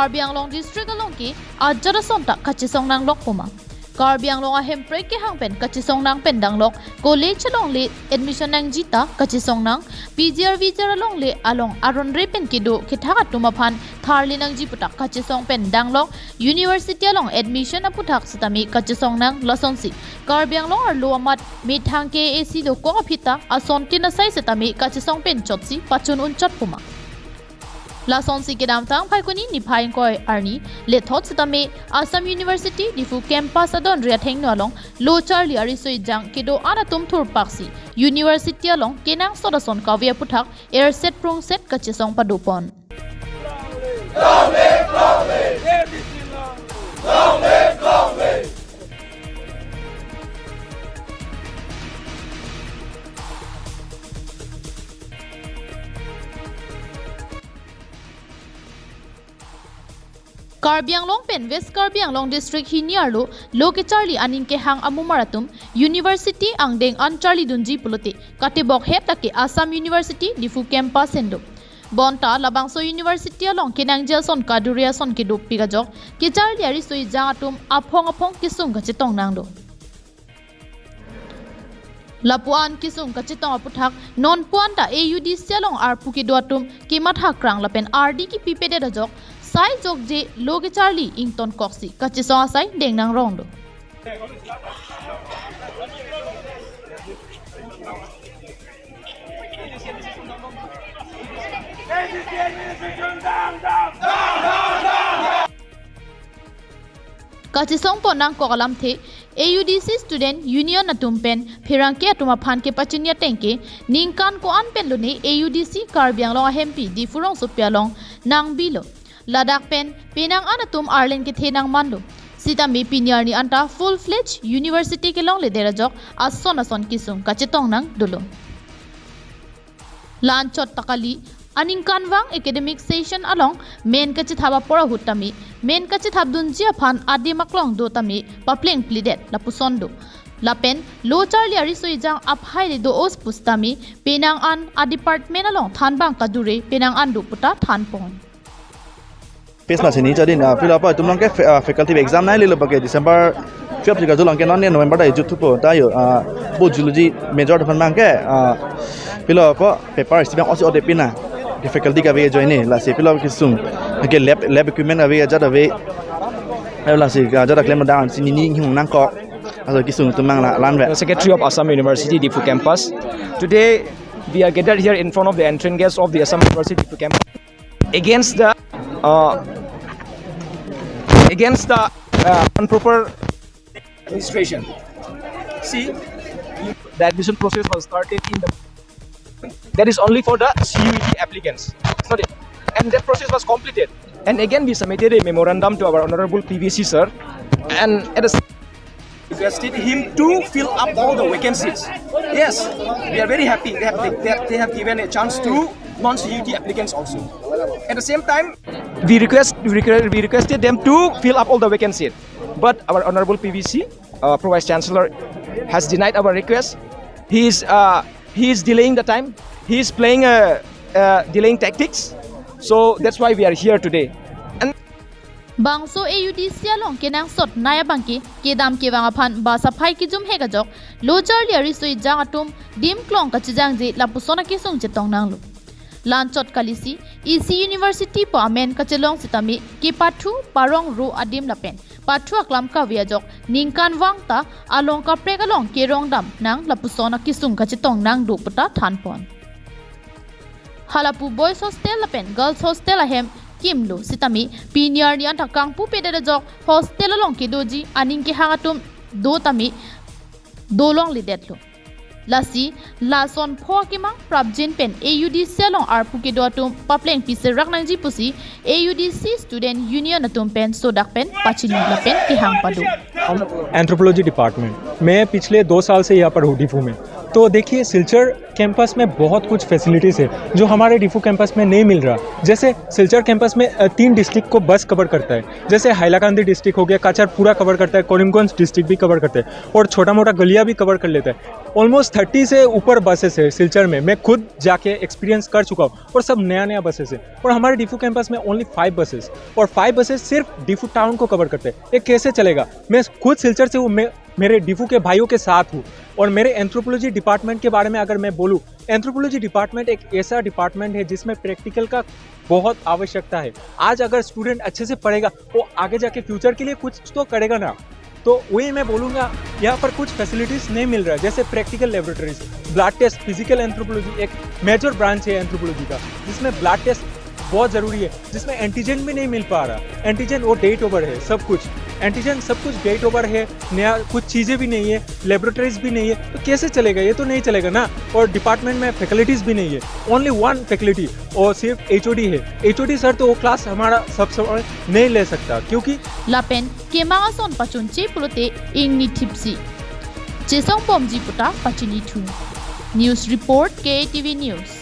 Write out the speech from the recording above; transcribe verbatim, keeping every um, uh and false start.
Karbi Anglong District along ke ajat ason ta kachesong nanglok puma. Karbi Anglong ahemprek kehang pen kachesong nang pen danglok, college along le admission nangji ta kachesong nang, P G R V G R along le along aron re pen kedo kethak atum aphan tharli nangji puta kachesong pen danglok, university along admission aputhak sitame kachesong nang. Lasonsi Karbi Anglong arlo amat methang K A A C dokok aphi ta asontin asai sitame kachesong pen chotsi pachun unchot puma. Lasonsi kedamtang Phaikuni niphai ingkoi arni lethot sitame Assam University Diphu campus adonri athengno along lo charli ariso ejang kedo-an atum thurpaksi university along kenangsot ason kave aputhak erset prungset kachesong padopon. Karbi Anglong pen West Karbi Anglong District hini arlo lo kecharli aning kehang amumar atum university angdeng an charlidunji pulote katebok het ta ke Assam University Diphu campus hendo. Bonta labangso university along kenangji ason kadure ason kedopik ajok kecharli ariso ejang atum aphong aphong kesung kachetong nangdo. Lapu-an kesung kachetong aputhak nonpu-an ta A U D C along arpu kedo atum kematha krang lapen ardi kipipedet ajok sai jokje lo kecharli ingtonkoksi kachesong asai deng nangrong do. Kachesong pon nangkok alamthe A U D C Student Union atum pen pherangke atum aphan kepachini ateng ke ningkan ko-an pen lone A U D C Karbi Anglong ahempi Diphu rongsopi along nangbilo. Ladak pen penang an atum arleng kethe nangmanlo. Sitame pini arni anta full fledged university kelongledet ajok ason ason kesung kachetong nang dolo. La-anchot ta kali aningkanvang academic session along men kachethap apor ahut tame men kachethapdunji aphan adim aklong do tame paplengplidet lapuson do. Lapen lo charli ariso ejang aphai le do-os pusitame penang an a department along thanbang kadure penang an do puta thanpon. Pes na sini jadi na pilo apa itum long ke fa-, ah, faculty exam nai lilo bagi December fifth juga julang ke non ne November ta ejut thupo ta yo, ah, bo zoology major depan mang ke, ah, pilo apa paper isi bang osi ode pina ke faculty kave join ne lasi pilo kesung ke lab, lab equipment kave ajat ave. Ayo lasi ajat klem dan sini ni hing nangkok aso kesung tumang la lanve. The secretary of Assam University Diphu campus. Today we are gathered here in front of the entrance gate of the Assam University Diphu campus against the, uh, against the, uh, improper administration. See, the admission process was started in the, that is only for the C U E T applicants. It's not it. And that process was completed. And again, we submitted a memorandum to our Honorable P V C sir. And at the requested him to fill up all the vacancies. Yes, we are very happy. They have, they, they have, they have given a chance to non-C U E T applicants also. At the same time, we request, we request, we requested them to fill up all the vacancies. But our Honorable P V C, uh, Pro Vice Chancellor, has denied our request. He is, uh, he is delaying the time. He is playing, uh, uh, delaying tactics. So that's why we are here today. And bangso A U D C along kenangsot nai abang ke kedam kevang aphan ba saphai kejum hek ajok lo charli ariso ejang atum dim klong kachejangje lapuson akesung chetong nanglo. La-anchot kalisi isi university pu amen kachelong sitame kepathu parong ro adim lapen pathu aklam kave ajok ningkanvang ta along kaprek along kerong dam nang lapuson akesung kachetong nang do puta thanpon. Halapu boys hostel lapen girls hostel ahem kimlo sitame pini arni anta kangpupedet ajok hostel along kedoji aning kehang atum do tame dolongledetlo. Lasi lason pho akemang prapjin pen A U D C along arpu kedo atum paplengpi serak nangji pusi A U D C Student Union atum pen sodak pen pachini lapen kehang pado. Anthropology department. मैं पिछले दो साल से यहाँ पर हूँ डिफू में। तो देखिए, सिलचर कैंपस में बहुत कुछ फैसिलिटीज़ है जो हमारे डिफू कैंपस में नहीं मिल रहा। जैसे सिलचर कैंपस में अ, तीन डिस्ट्रिक्ट को बस कवर करता है, जैसे हाइलाकांदी डिस्ट्रिक्ट हो गया, काचार पूरा कवर करता है, करीमगंज डिस्ट्रिक्ट भी कवर करता है और छोटा मोटा गलियाँ भी कवर कर लेता है। ऑलमोस्ट थर्टी से ऊपर बसेस है सिलचर में। मैं खुद जाके एक्सपीरियंस कर चुका हूँ और सब नया नया बसेस है। और हमारे डिफू कैंपस में ओनली फाइव बसेस, और फाइव बसेस सिर्फ डिफू टाउन को कवर करते हैं। ये कैसे चलेगा? मैं खुद सिलचर से हूँ, मैं मेरे डिफू के भाइयों के साथ हूँ और मेरे एंथ्रोपोलॉजी डिपार्टमेंट के बारे में अगर मैं बोलूँ, एंथ्रोपोलॉजी डिपार्टमेंट एक ऐसा डिपार्टमेंट है जिसमें प्रैक्टिकल का बहुत आवश्यकता है। आज अगर स्टूडेंट अच्छे से पढ़ेगा, वो आगे जाके फ्यूचर के लिए कुछ तो करेगा ना। तो वही मैं बोलूँगा, यहाँ पर कुछ फैसिलिटीज़ नहीं मिल रहा है, जैसे practical laboratories, blood test. Physical anthropology एक मेजर ब्रांच है एंथ्रोपोलॉजी का, जिसमें ब्लड टेस्ट बहुत ज़रूरी है, जिसमें एंटीजन भी नहीं मिल पा रहा। एंटीजन वो डेट ओवर है, सब कुछ एंटीजन, सब कुछ डेट ओवर है, नया कुछ चीज़ें भी नहीं है, लेबोरेटरीज भी नहीं है, तो कैसे चलेगा? ये तो नहीं चलेगा ना। और डिपार्टमेंट में फैकल्टीज भी नहीं है, ओनली वन फैकल्टी, और सिर्फ एचओडी है। एचओडी सर तो वो क्लास हमारा सब समय नहीं ले सकता, क्योंकि Lapen kemang ason pachunche pulote ingni thipsi chesong bomji puta pachini thu. News report, K T V News.